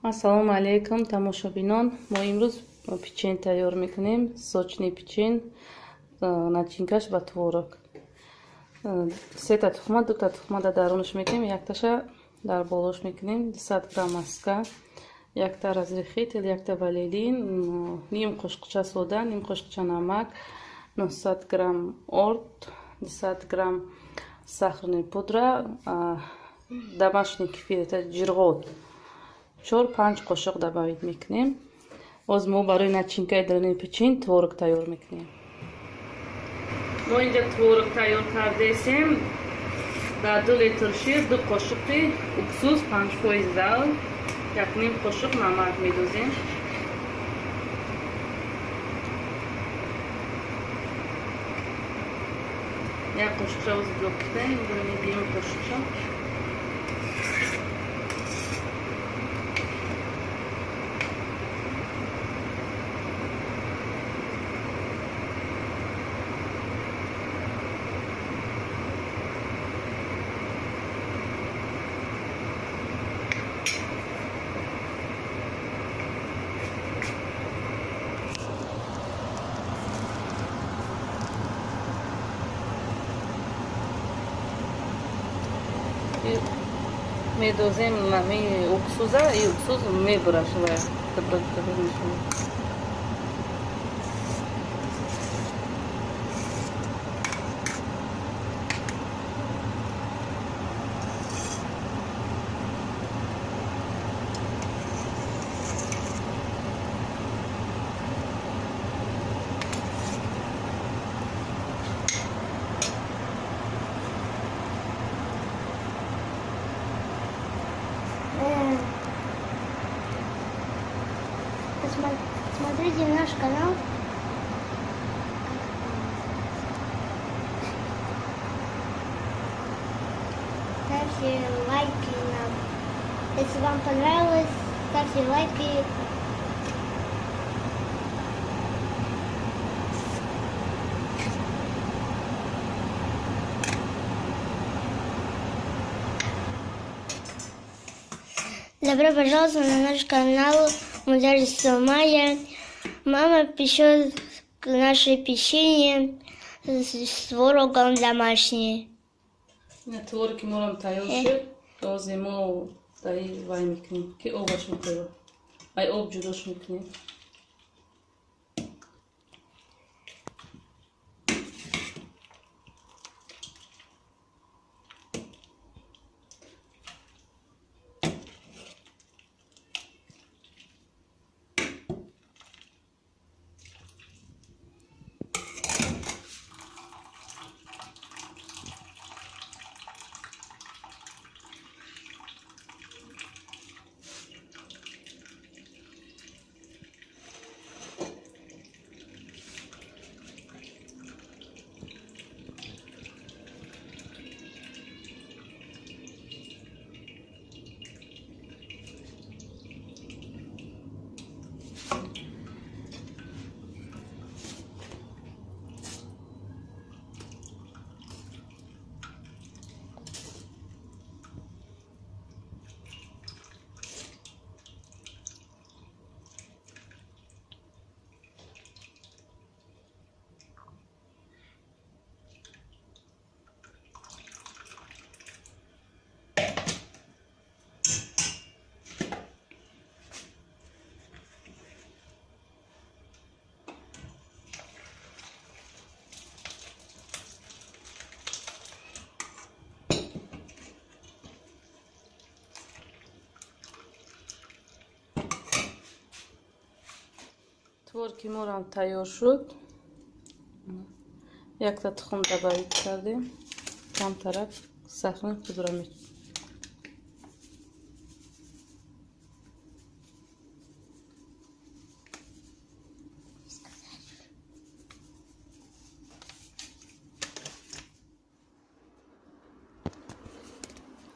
Ассалому алайкум, тамошобинон. Мо имрӯз печенье тайёр мекунем, сочный печенье, начинкаш ба творог. Сета тухма, дута тухма дар дарунаш мекунем, якташа дар болош мекунем, 200 грамм маска, якта разрыхлитель, якта ванилин, ним қошуқча сода, ним қошуқча намак, 900 грамм орд, 200 грамм сахарная пудра, домашний кефир, это ҷирғот, чор панҷ қошуқ добавить мекунем. Боз мо барои начинкаи даруни печенье творог тайёр мекунем. Мо инҷа творог тайёр кардесем. Дар 2 литр шир ду қошуқи уксус 5% зал, якним қошуқ намак медозем. Як қошуқча ози дохтем, ним қошуқча. Медозем нами уксуза, и уксуз мебураш ва мешавад. Смотрите наш канал. Ставьте лайки нам. Если вам понравилось, ставьте лайки. Добро пожаловать на наш канал Мударис Майя. Мама печет наше печенье с творогом домашнее. Творог ки морам тайёр шуд, озе мо даи вай мекунем, ки обаш мекунем, ай об ҷудош мекунем. Творог ки морам тайёр шуд, якта тухм добавить кардем, камтарак сахарный пудра.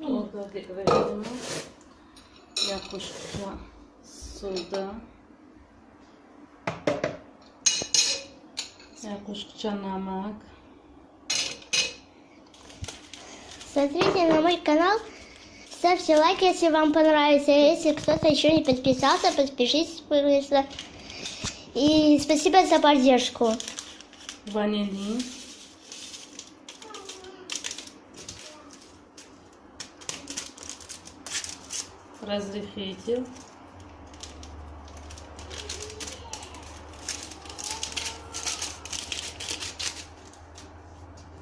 Орда, як қошуқча сода, як қошуқча намак. Смотрите на мой канал. Ставьте лайк, если вам понравится. Если кто-то еще не подписался, подпишитесь, пожалуйста. И спасибо за поддержку. Ванилин. Разрыхлитель.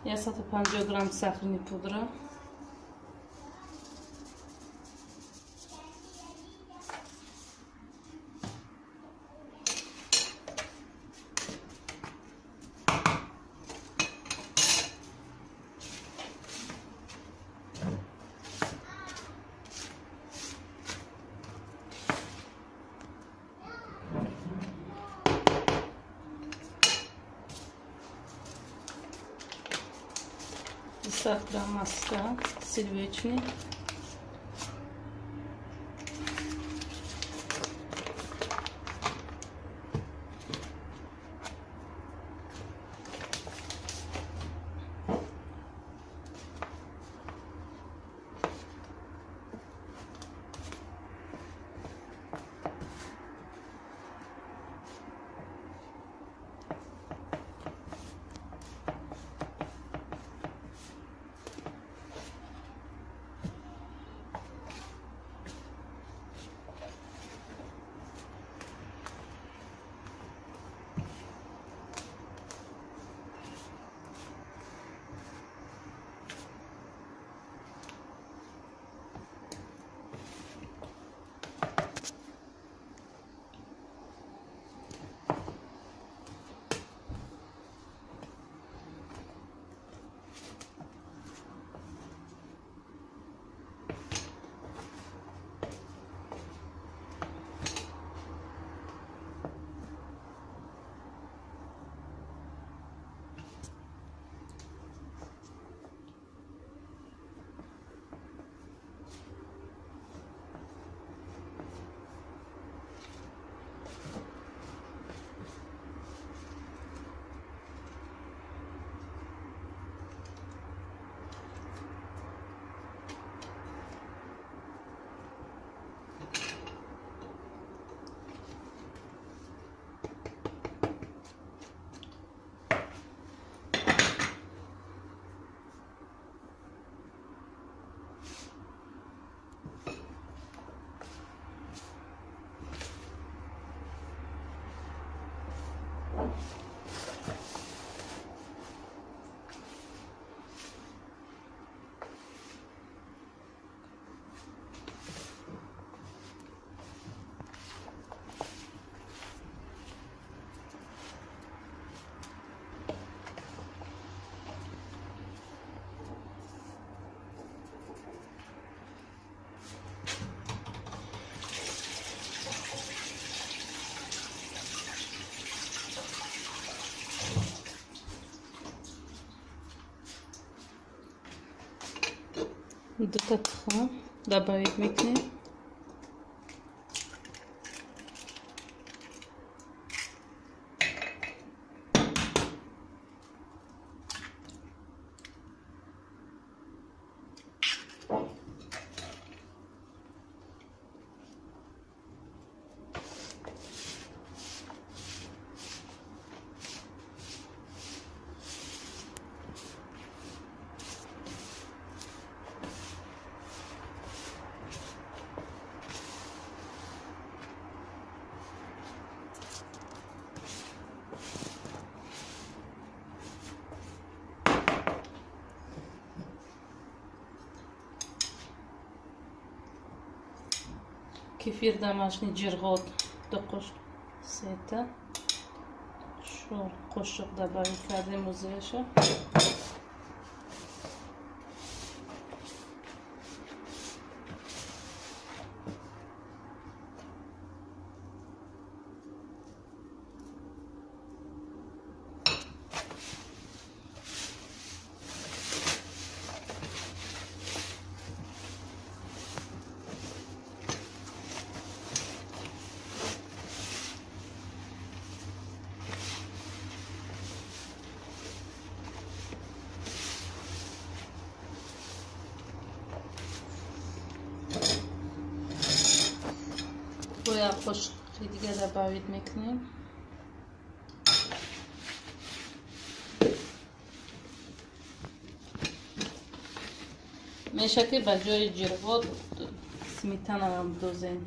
150 грамм сахарной пудра. 100 грамм маска сливочный. Дута тухм добавить мекунем. Кефир домашний ҷирғот ду қошуқ, сета, чор қошуқ добавить кардем музеяша. Бо як қошуқи дига добавить мекунем. Меша ки ба ҷои ҷирғот сметанаам дозем.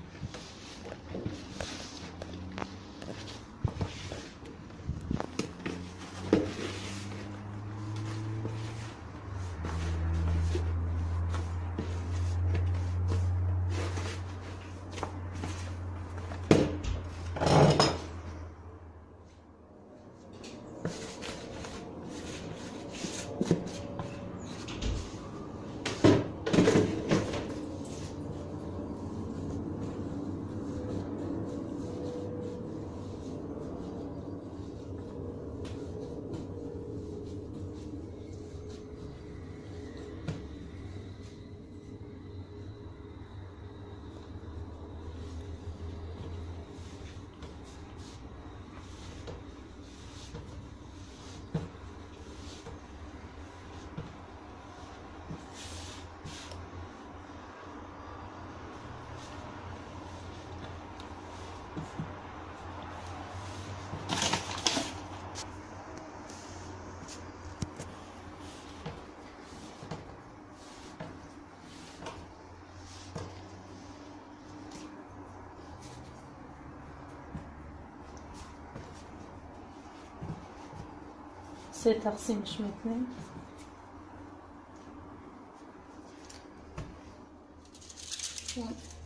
Се тақсимш мекунем.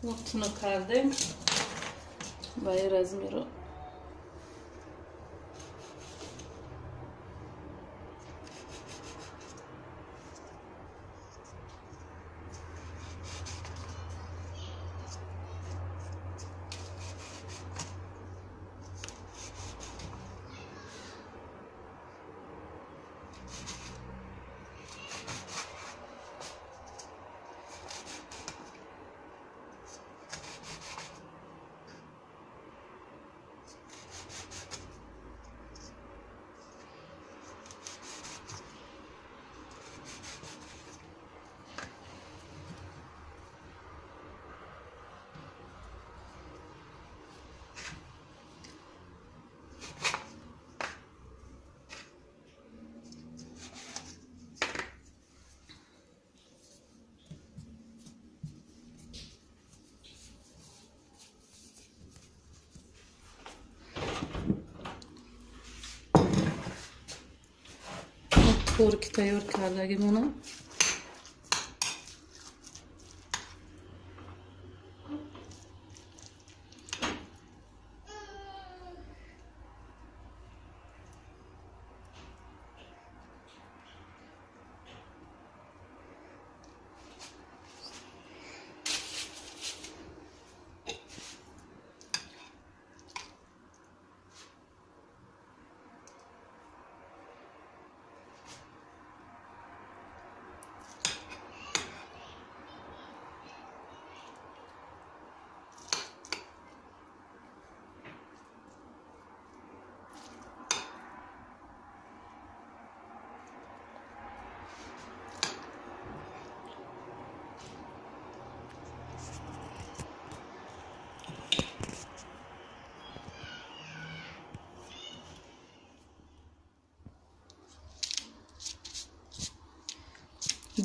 Мо тунук кардем ба ин размеру. Творог тайёр кардагимона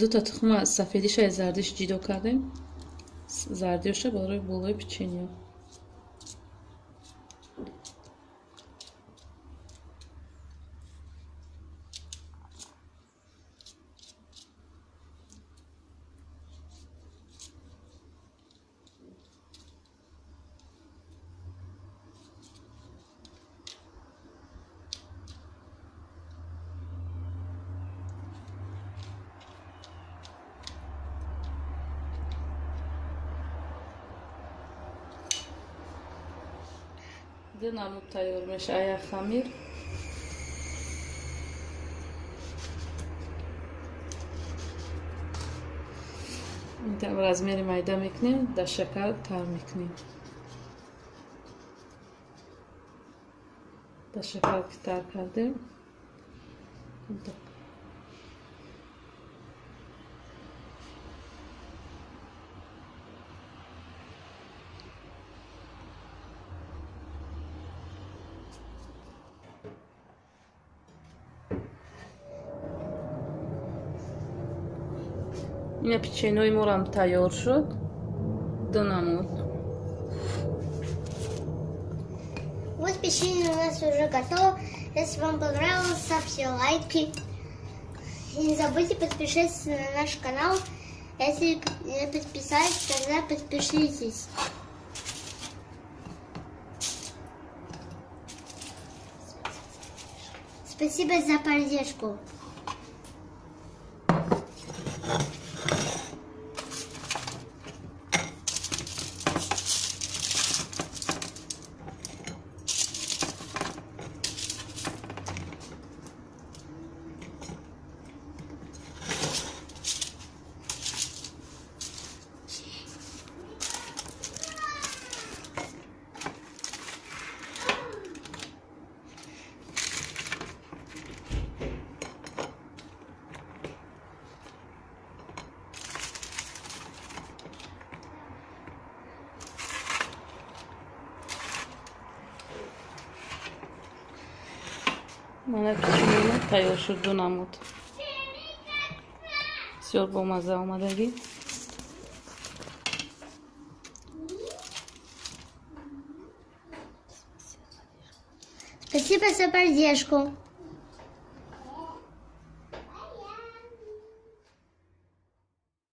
дута тухма сафедиша аз зардиш ҷидо кардем. Зардиёша барои болои печенье. Ду намуд тайёр мешавад як хамир. Размери майда мекунем, дар шакар тар мекунем. Дар шакар ки тар кардем, Ина печеньои морам тайёр шуд, ду намуд. Вот печенье у нас уже готово. Если вам понравилось, ставьте лайки. И не забудьте подписаться на наш канал. Если не подписались, тогда подпишитесь. Спасибо за поддержку. Мана печенье тайёр шуд, ду намуд, бисёр бомазза омадагӣ. Спасибо за поддержку.